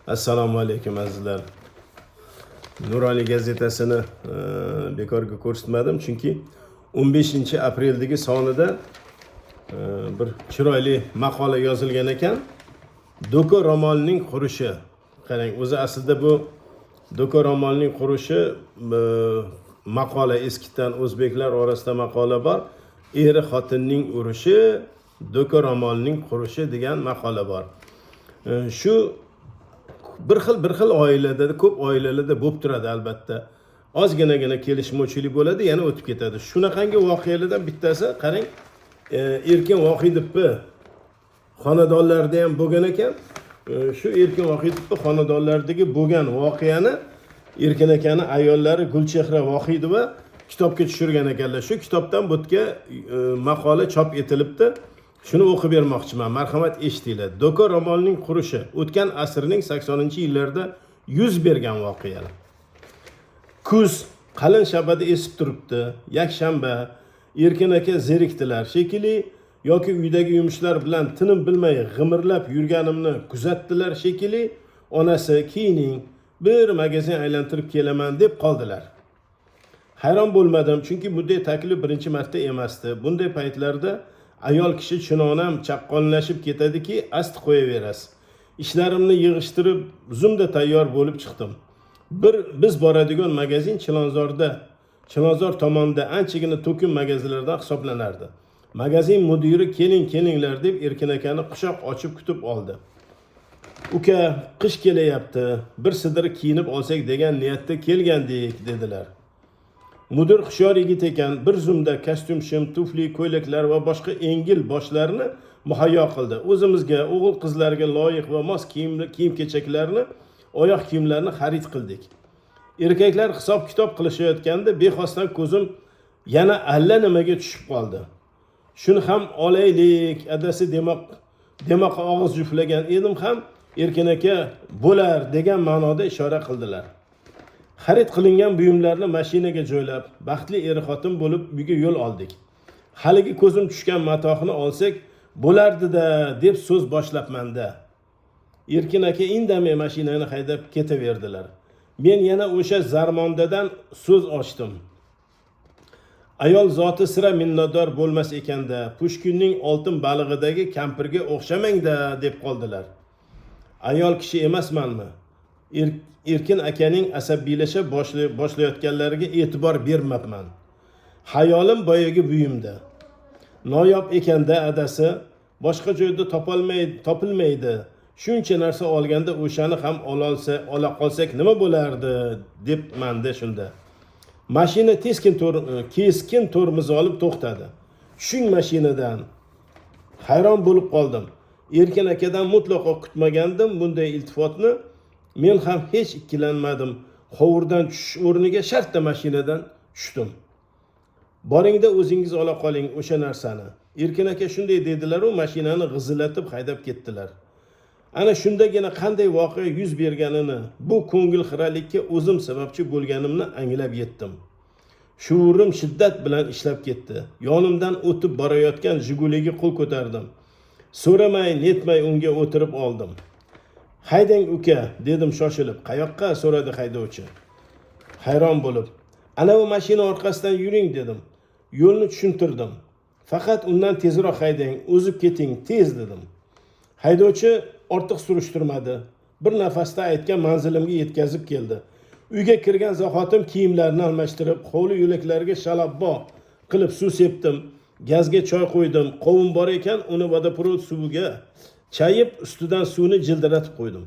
Assalomu alaykum, azizlar. Nuroniy gazetasini bekorga ko'rsatmadim, chunki 15 apreldagi sonida bir chiroyli maqola yozilgan ekan. Do'ko ro'molning qurishi. Qarang, o'zi aslida bu do'ko ro'molning qurishi maqola, eskidan o'zbeklar orasida maqola bor. Eri xotinning urushi, do'ko ro'molning qurishi degan maqola bor. Shu bir xil oilada, ko'p oilalarda bo'lib turadi albatta. Ozginagina kelishmovchilik bo'ladi, yana o'tib ketadi. Shunaqangi voqealardan bittasi, qarang, Erkin Vohidovni xonadonlarida ham bo'lgan ekan. Shu Erkin Vohidovni xonadonlaridagi bo'lgan voqeani Erkin akani ayollari Gulchehra Vohidova kitobga tushirgan ekanlar. Shu kitobdan bu yerga maqola chop etilibdi. Shuni o'qib bermoqchiman. Marhamat, eshitinglar. Do'ko ro'molning qurishi o'tgan asrning 80-yillarida yuz bergan voqea. Kuz, qalin shabada esib turibdi. Yakshanba. Erkin aka zerikdilar shekilli yoki uydagi yumushlar bilan tinim bilmay g'imirlab yurganimni kuzatdilar shekilli. Onasi, "Kiyining, bir magazin aylantirib kelaman", deb qoldilar. Hayron bo'lmadim, chunki bunday taklif birinchi marta emasdi. Bunday paytlarda ayol kishi chunonam chaqqonlashib ketadiki, asti qo'yaverasiz. Ishlarimni yig'ishtirib, zumda tayyor bo'lib chiqdim. Bir biz boradigan magazin Chilonzorda, Chilonzor tomonda anchagina to'kin magazinlardan hisoblanardi. Magazin mudiri "Keling, kelinglar", deb Erkin akani quchoq ochib kutib oldi. "Uka, qish kelayapti, bir sidr kiyinib olsak degan niyatda kelgandik", dedilar. Mudir hushyor yigit ekan, bir zumda kostyum shim, tufli, ko'ylaklar va boshqa engil boshlarni muhayyo qildi. O'zimizga, o'g'il qizlarga loyiq va mos kiyim kechaklarni, oyoq kiyimlarni xarid qildik. Erkaklar hisob kitob qilishayotganda bexosdan ko'zim yana alla nimaga tushib qoldi. "Shuni ham olaylik, adasi", demoqqa og'iz juflagan edim ham, Erkin aka "Bo'lar" degan ma'noda ishora qildilar. Xarid qilingan buyumlarni mashinaga joylab, baxtli er xotin bo'lib uyga yo'l oldik. "Haligi ko'zim tushgan matohni olsak bo'lardi-da", deb so'z boshlabmanda, Erkin aka indamay mashinani haydab ketaverdilar. Men yana o'sha zarmondadan so'z ochdim. "Ayol zoti sira minnatdor bo'lmas ekanda, Pushkinning "Oltin balig'idagi kampirga o'xshamangda", deb qoldilar. Ayol kishi emasmanmi? Erkin akaning asabiylasha boshlayotganlariga e'tibor bermabman. Hayolim boyagi buyumda. "Noyob ekanda, adasi, boshqa joyda topilmaydi. Shuncha narsa olganda o'shani ham ola qolsak nima bo'lardi", debmanda shunda. Mashina keskin tormoz olib to'xtadi. "Tushing mashinadan". Hayron bo'lib qoldim. Erkin akadan mutlaqo kutmagandim bunday iltifotni. Men ham hech ikkilanmadim. Hovurdan tushish o'rniga shartta mashinadan tushdim. "Boringda, o'zingiz ola qoling o'sha narsani". Erkin aka shunday dedilar-u, mashinani g'izillatib haydab ketdilar. Ana shundagina qanday voqea yuz berganini, bu ko'ngilxiralikka o'zim sababchi bo'lganimni anglab yetdim. Shuurim shiddat bilan ishlab ketdi. Yonimdan o'tib borayotgan Jiguliga qo'l ko'tardim. So'ramay netmay unga o'tirib oldim. "Haydang, uka", dedim shoshilib. "Qayoqqa?" so'radi haydovchi hayron bo'lib. "Ana u mashina orqasidan yuring", dedim. Yo'lni tushuntirdim. "Faqat undan tezroq haydang, o'zib keting tez", dedim. Haydovchi ortiq surishtirmadi. Bir nafasda aytgan manzilimga yetkazib keldi. Uyga kirgan zahotim kiyimlarni almashtirib, hovli yo'laklariga shalabbo qilib suv sepdim. Gazga choy qo'ydim. Qovun bor ekan, uni водопровод suviga chayib, ustidan suvni jildiratib qo'ydim.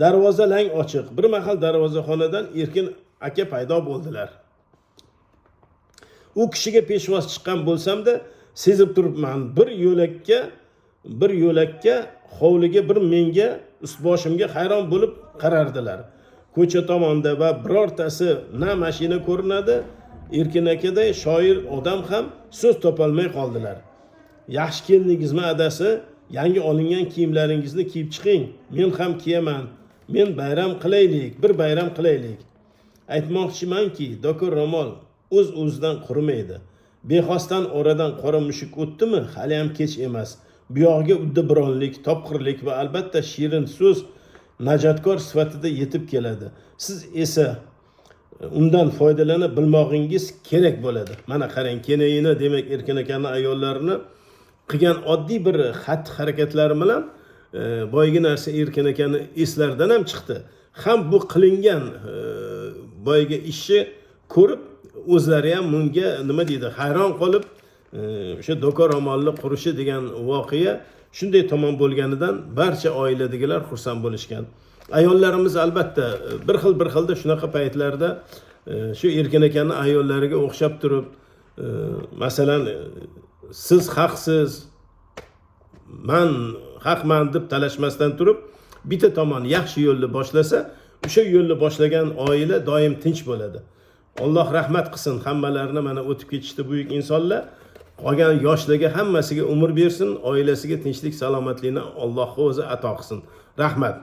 Darvoza lang ochiq. Bir mahal darvozaxonadan Erkin aka paydo bo'ldilar. U kishiga peshvoz chiqqan bo'lsamda, sezib turibman, bir yo'lakka hovliga, bir menga, ust boshimga hayron bo'lib qarardilar. Ko'cha tomonda va birortasi na mashina ko'rinadi. Erkin akaday shoir odam ham so'z topolmay qoldilar. "Yaxshi keldingizmi, adasi? Yangi olingan kiyimlaringizni kiyib chiqing, men ham kiyaman. Men bayram qilaylik, bir bayram qilaylik". Aytmoqchimanki, doka ro'mol o'z o'zidan qurimaydi. Bexosdan oradan qora mushuk o'tdimi, haliyam kech emas. Buyog'iga uddaburonlik, topqirlik va albatta shirin so'z. najotkor sifatida yetib keladi. Siz esa undan foydalana bilmog'ingiz kerak bo'ladi. Mana qarang, kelini, demak, Erkin akani ayollarini qilgan oddiy bir xatti harakatlari bilan boyagi narsa Erkin akani eslaridan ham chiqdi. Ham bu qilingan boyagi ishni ko'rib, o'zlari ham bunga, nima deydi, hayron qolib, o'sha doka ro'molli qurishi degan voqea shunday tomon bo'lganidan barcha oiladagilar xursand bo'lishgan. Ayollarimiz albatta bir xil, bir xilda shunaqa paytlarda shu Erkin akani ayollariga o'xshab turib, masalan, siz haqsiz, man haqman deb talashmasdan turib, bitta tomon yaxshi yo'lni boshlasa, o'sha yo'lni boshlagan oila doim tinch bo'ladi. Alloh rahmat qilsin hammalarini. Mana, o'tib ketishdi buyuk insonlar. Qolgan yoshlarga hammasiga umr bersin, oilasiga tinchlik, salomatlikni Alloh o'zi ato qilsin. Rahmat.